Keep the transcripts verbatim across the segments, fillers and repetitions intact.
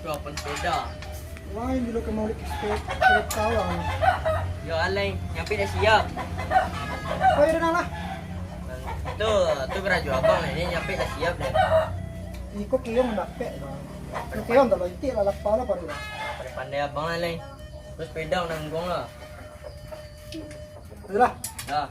Tuh, pun sepeda. Lain dulu ka maulik sepeda, sepeda lah. Yo, alai, nyampe dah siap. Oh, iyo dah lah. Tu, tu barajo abang lah, ni nyampe dah siap deh. Iko kiong dapek, bang. Iko kiong tak lo, itik lah, lapar lah, paruik lah. Pandai-pandai abang lah, Leng. Terus sepeda nangguang lah. Ayolah. Dah.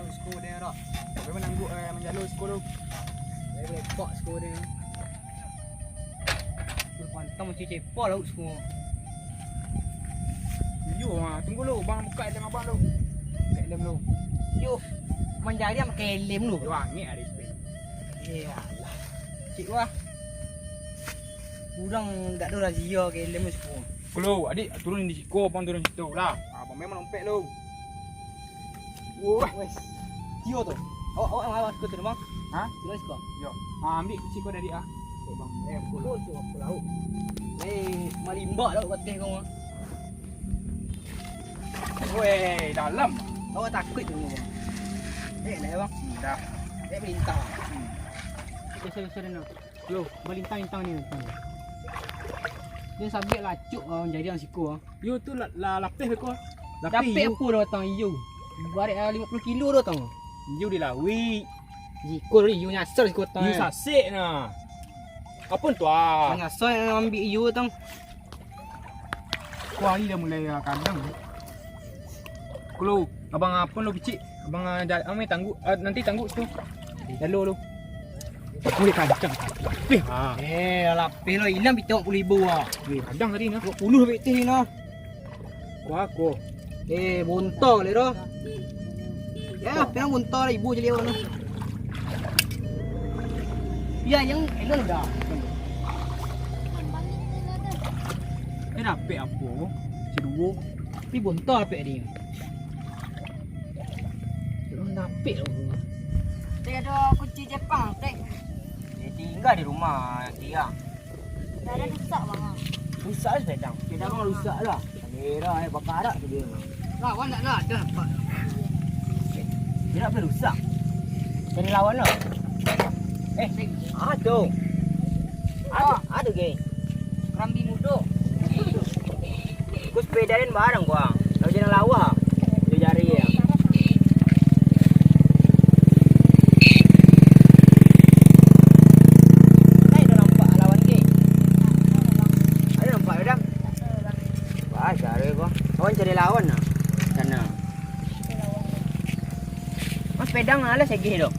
Siko den dah. Memang nangguak, eh, manjalo siko tu. Lai lepak siko den. Udah pantang macam cepa lauk siko. Iyo, ha, tunggu lu, bang buka helm abang lu. Buka helm lu. Yo, manjari pakai helm lu. Yo, angek ari tu. Eh, alah. Cik wah. Urang dak ado razia pakai helm siko. Kalo, adik, turun di siko, abang turun situ lah. Ah, abang memang ompek lu. Wah. Wes. Iyo tu. Awak, awak, awak, awak, siko tu, Bang. Ha? Turun siko. Yo. Ah, ambil siko dari ah. Oke, Bang. Eh, aku Oh, tu aku lauk. Eh, malimbak lauk kateh kau, ah. Weh, dalam. Awak takut tu, Bang. Eh, dah, Bang. Dah. Eh, perintah. Hmm. Biasa-biasa dah, nak. Yo, balintang-lintang ni, lintang ni. Dia sabik lacuk, ah, jari ang siko, ah. Yo, tu la-, la-, lapeh ko. Lapeh Dapek iyo. Apo dah batang iyo? Barek, ah, limo puluah kilo dah batang. Iyo di lawik. Siko tadi iyo nyasar siko batang, Iyo eh. Sasek nah. Apo tu, ah? Nyasar ambiak iyo batang. Ko ari dah mulai, ah, kadang. Kalo abang apo lo picik, abang, ah, ja-, ame tangguak, ah, nanti tangguak situ. Jalo lo. Boleh kancang. Eh, ha. Eh, lapeh lo, ilang pitih limo puluah ribu, ah. Eh, kadang tadi nah. Dua puluh pitih ni nah. Ko ako. Eh, bonto le doh. Ya, piang bonto lah ibu jadi awak tu. Ya, yang elok dah. Eh, dapek apo? Seduo. Tapi bonto dapek dia. Belum dapek lah. Tek, ado kunci Jepang, Tek. Dia tinggal di rumah dia. Dah ada rusak, Bang. Rusak lah sepeda. Sepeda Bang rusak lah. Kamera, eh, bakarak tu dia. Lawan tak ada, ada nampak. Dia nak rusak. Cari lawan lah. Eh, ah, tu. Ada, ada, geng. Rambi mudo. Ku sepeda den barang ku, ah. Kalau jangan lawa, dia jari ya. Ada nampak lawan ke? Ada nampak, ada? Wah, cari ku. Kawan cari lawan nah. Sana. Mas, pedang alah segih tu.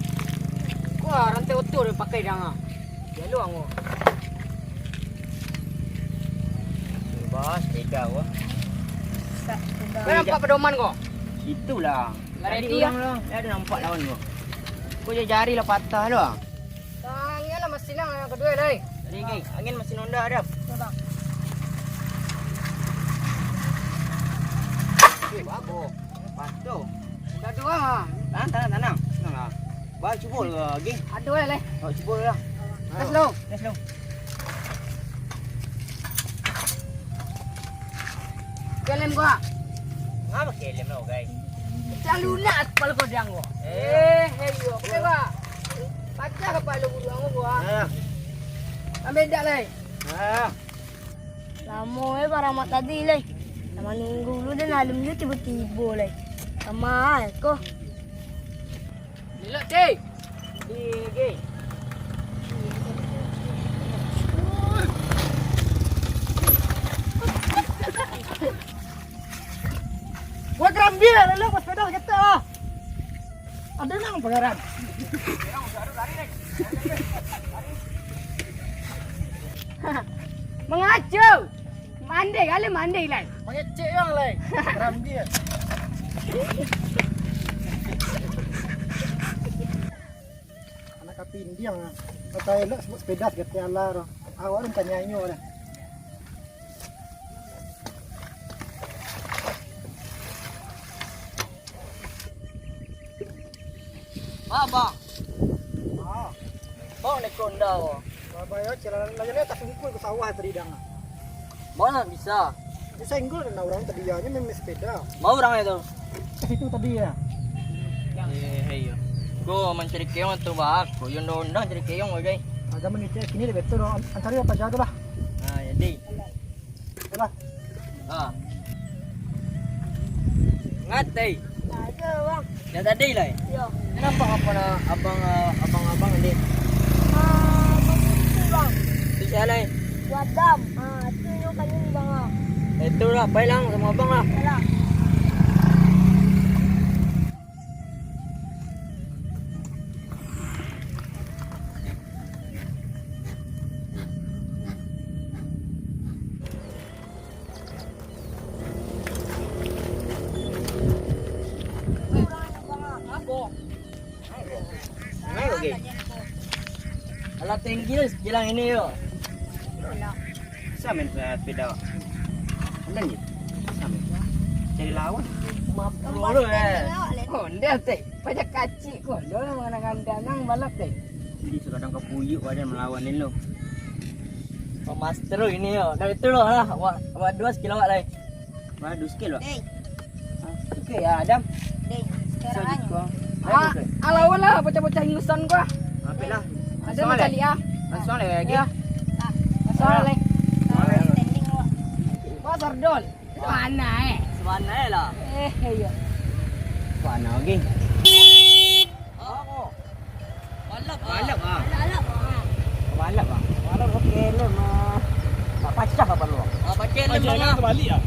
Ku rantai oto dia pakai dang ah. Jalo ang. Bas, beda wah. Kau nampak pedoman ko? Itulah. Tadi urang lah. Dia ada nampak lawan ko. Kau jari lah patah tu ah. Tangan lah masih nang yang kedua lai. Tadi angin masih nonda ada. Coba. Okey, bagus. Patah. Dah dua ah. Tanang, tanang, tanang. Tanang lah. Ba, cubo lah, geng. Aduh, leh. Awak cubo lah. Gas lo. Gas lo. Kelem gua. Ngapa kelem lo, guys? Pecah lunak kepala gua diang gua. Eh. Eh, hei, yo. Oke, gua. Pacah kepala gua diang gua. Nah. Ambil dak, leh. Nah. Lamo eh baramak tadi, leh. Lah manunggu lu den alun jo tibo-tibo, leh. Lamo eh ko. Elok, Cik. Di, di. Wah, kerambia, elok, sepeda kita. Ada nang pagaran. Mangaco. Mandi kali, mandi lai. Mangecek yang lai. Rambi. Anak kapindiang ah. Kata elok sebut sepeda, kata Allah roh. Awak tu tanya inyo dah. Abang. Ah. Bang, naik Honda ko. Abang yo, cila lah, lah, lah, tasungkul ke sawah tadi dang. Bang, nak bisa? Bisa inggul dana urang tadi yo, nyo main sepeda. Mau urang itu? Ke situ tadi yo. Eh, iyo. Ko mancari keong tu, Bang. Ko yo Honda-Honda cari keong ko, Jai. Agak mangecek kini dek betul, an-, ancari apa jago lah. Nah, jadi. Alah. Ah. Ngatei. Nah, itu, Bang. Yang tadi lah, eh? Iyo. Kenapa apa nak abang, ah, abang-abang ni? Ah, abang itu, Bang. Itu siapa, eh? Wadam. Ah, itu yang kanyang, Bang, ah. Itu lah, baiklah, sama abang lah. Yalah. Alah, tinggi lah sekilang ini yo. Sa main sepeda. Ondan je. Sa main. Cari lawan. Maaf dulu, eh. Ondan teh. Pajak kacik ko. Dah lah, mangan danang balap teh. Jadi sudah dang kapuyuk badan malawan ni lo. Master lo ini yo. Dari tu lo lah. Wah, wah, dua skill awak lai. Wah, dua skill, Wak. Deh. Oke, ya, Adam. Deh, sekarang aja. Ah, alawan lah bocah-bocah ingusan gua. Ampek lah. Ada. Langsung macam lah. Dia. Langsung lah lagi. Ya. Langsung lah. Standing, Wak. Wah, Sardol. Mana, eh? Mana, eh, lah? Eh, iya. Mana lagi? Balap, ah. Balap, ah. Balap, ah. Balap, ah. Balap, oke, lem, ah. Tak pacah apa lu? Ah, pakai lem, Bang, ah. Terbalik, ah.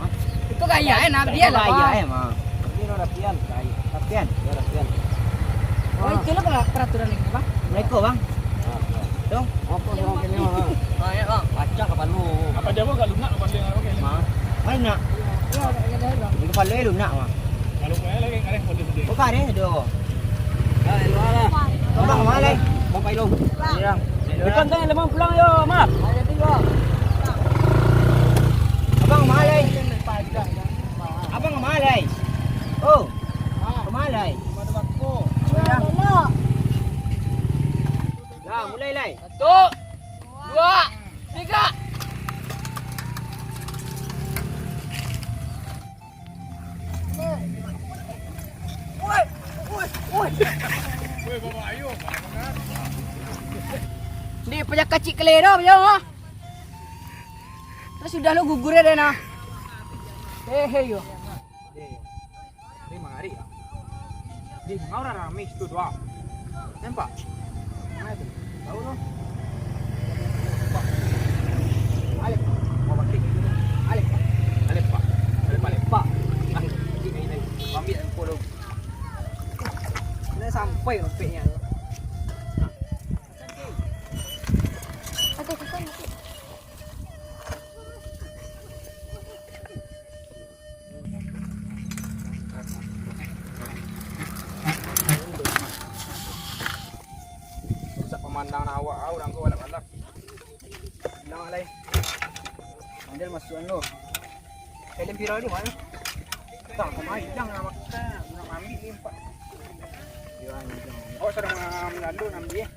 Hah? Itu gaya, eh, nak biar lah, gaya, Bang. Eh, Bang. Ini lo rapian, gaya. Rapian. Ya, rapian. Oh, itu lo kalau peraturan ini, Bang? Mereka, Bang. Ah, ya. Dong. Apa yang kini, Bang? Ah, ya, Bang. Pacah kepala lu. Apa dia, Bang? Kalau nak, apa dia, apa dia? Mana nak? Di kepala lu nak, Bang? Kalau kau lagi kareh, boleh sedih. Oh, kareh tu. Dah, elok lah. Abang, kemana lai? Bang Pailong. Ya. Bukan tanya lemah pulang yo, Mat. Abang, kemana lai? Abang, kemana lai? Oh, kemana lai? Ya. Dah, mulai lai. Satu, dua, tiga. Di pajak kacik kele dah, pajak, ah. Terus sudah lo gugur ya, Dena. Hehe, yo. Ni mangari lah. Ni mangau urang rami situ tu ah. Nampak? Mana tu? Tahu tu. Alek. Mau pakai. Alek, Pak. Alek, Pak. Alek, Pak. Alek, Pak. Ah, ini, ini. Ambil info dulu. Dah sampai dompetnya tu. Oke, kita nanti. Rusak pemandangan awak, ah, urang ko balap-balap. Bilang alai. Ambil masukan lo. Film viral di mana? Tak, kemari, jangan nak makan. Nak ambil ni, Pak. Awak sudah mengalu, ambil.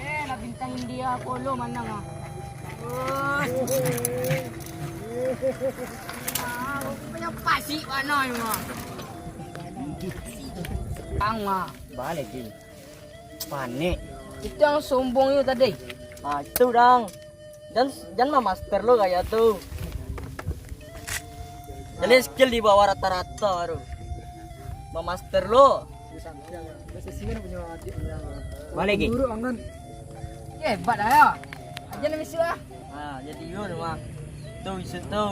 Eh, lah bintang India Apollo manang ah. Ah, rupanya pasik warna ni mah. Ang mah. Balik je. Panik. Itu yang sombong itu tadi. Ah, itu dang. Jan, jan mamaster lo gaya tu. Jadi skill di bawah rata-rata tu. Mamaster lo. Santiang, ya. Biasa sih kan punya adik punya. Balik lagi. Buruk, Bang, kan? Eh, hebat dah, ya. Aja nak misuak, ah. Ah, jadi yo mah. Tu isu tu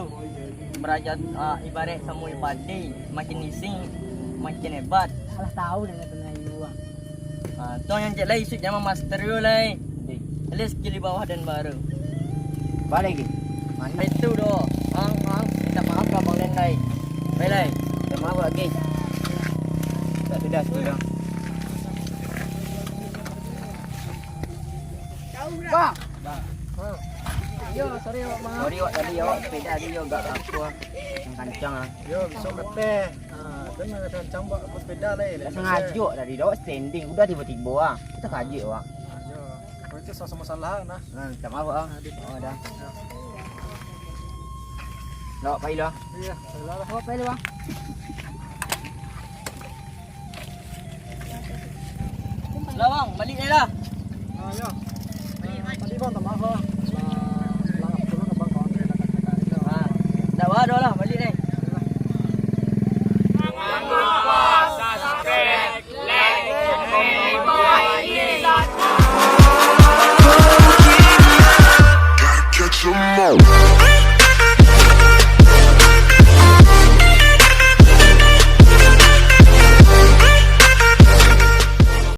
baraja, ah, ibarat samo padi, makin ising, makin hebat. Salah tahu dengan Melayu, ah. Ah, tu yang cek lai isu zaman master yo lai. At least skill di bawah dan baru. Balik lagi. Mantap. Itu doh. Ang, ang, minta maaf lah Bang Len lai. Baik lai. Minta maaf lagi. Tak sudah, sudah. Bang. Bang. Yo, sorry awak, Bang. Sorry awak tadi, awak sepeda tadi yo agak apa, kancang ah. Yo, besok kateh. Ah, tu nak kancang buat sepeda lai. Tak sengaja tadi, awak standing, udah tiba-tiba ah. Kita kaget awak. Ah, yo. Kalau itu sama-sama salah nah. Nah, minta maaf ah. Oh, dah. Nak pai lah. Iya, salah lah. Oh, pai lah, Bang. Lah, Bang, balik je lah. Ah, ya. Ah, tadi, Bang, tak maaf, Bang. Ah, bilang apa dulu ke Bang, kawan saya dah kata-kata itu. Ah, tak apa, dah lah, balik.